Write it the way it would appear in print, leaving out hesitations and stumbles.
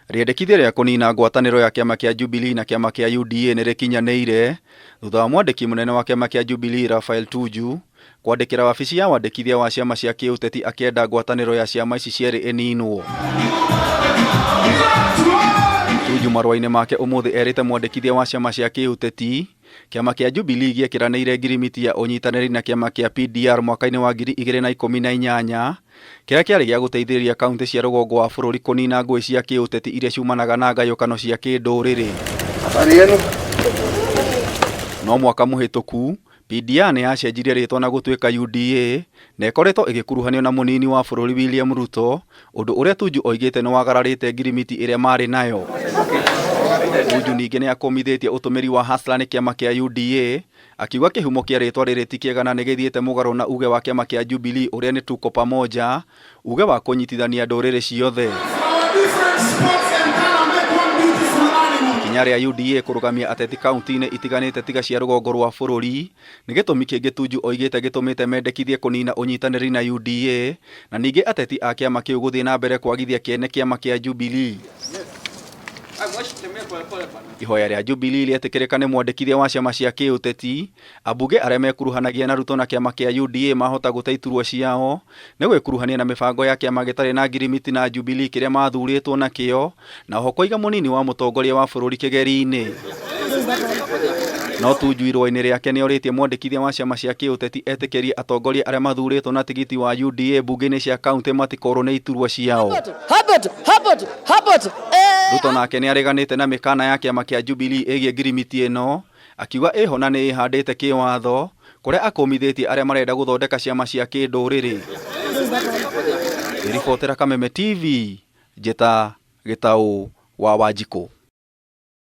Rĩendekithia rĩa kũnina ngwatanĩro ya kĩama kĩa Jubilee na kĩama kĩa UDA nĩ rĩkinyanĩire thutha wa mwandĩki mũnene wa kĩama kĩa Jubilee Raphael Tuju kwandĩkĩra wabici ya wandĩkithia wa ciama cia kĩũteti akĩenda ngwatanĩro ya ciama ici cierĩ ĩninwo. Tuju marũa-inĩ make ũmũthĩ erĩte mwandĩkithia wa ciama cia kĩũteti Kĩama kĩa Jubilee gĩekĩranĩire ngirimiti ya ũnyitanĩri na kĩama kĩa PDR mwaka-inĩ wa 2018, kĩrĩa kĩarĩ gĩa gũteithĩrĩria kauntĩ cia rũgongo wa bũrũri kũniina ngũĩ cia kĩũteti iria ciumanaga na ngayũkano cia kĩndũrĩrĩ. No mwaka mũhĩtũku, PDR nĩ yacenjirie rĩtwa na gũtuĩka UDA, na ĩkoretwo ĩgĩkuruhanio na mũnini wa bũrũri William Ruto, ũndũ ũrĩa Tuju oigĩte nĩ wagararĩte ngirimiti ĩrĩa marĩ nayo. Tuju ningĩ nĩ akũmithĩtie ũtũmĩri wa Hustler nĩ kĩama kĩa UDA, akiuga kĩhumo kĩa rĩtwa rĩrĩ ti kĩega na nĩ gĩthiĩte mũgarũ na uge wa kĩama kĩa Jubilee ũrĩa nĩ Tuko Pamoja, uge wa kũnyitithania ndũrĩrĩ ciothe. Ikinya rĩa UDA kũrũgamia ateti kaunti-inĩ itiganĩte tiga cia rũgongo rwa bũrũri nĩ gĩtũmi kĩngĩ Tuju oigĩte gĩtũmĩte mendekithie kũnina ũnyitanĩri na UDA na ningĩ ateti a kĩama kĩu gũthiĩ na mbere kwagithia kĩene kĩama kĩa Jubilee. Ihoya rĩa Jubilee rĩetĩkĩrĩka nĩ mwandĩkithia wa ciama cia kĩũteti, ambunge arĩa mekuruhanagia na Ruto na kĩama kĩa UDA mahota gũte iturwa ciao nĩ gwĩkuruhania na mĩbango ya kĩama gĩtarĩ na ngirimiti na Jubilee kĩrĩa mathurĩtwo nakĩo na oho kũiga mũnini wa mũtongoria wa bũrũri kĩgeri-inĩ. No Tuju irũa-inĩ rĩake nĩorĩtie mwandĩkithia wa ciama cia kĩũteti etĩkĩrie atongoria arĩa mathurĩtwo na tigiti wa UDA mbunge-inĩ cia kauntĩ matikorwo nĩ iturwa ciao. Ruto nake nĩareganĩte na mĩkana ya kĩama kĩa Jubilee ĩgiĩ ngirimiti ĩno, akiuga ĩho na nĩĩhandĩte kĩwatho, kũrĩa akũmithĩtie arĩa marenda gũthondeka ciama cia kĩndũrĩrĩ. Ngĩribotera Kameme TV, Njĩta Gĩtaũ wa Wanjikũ.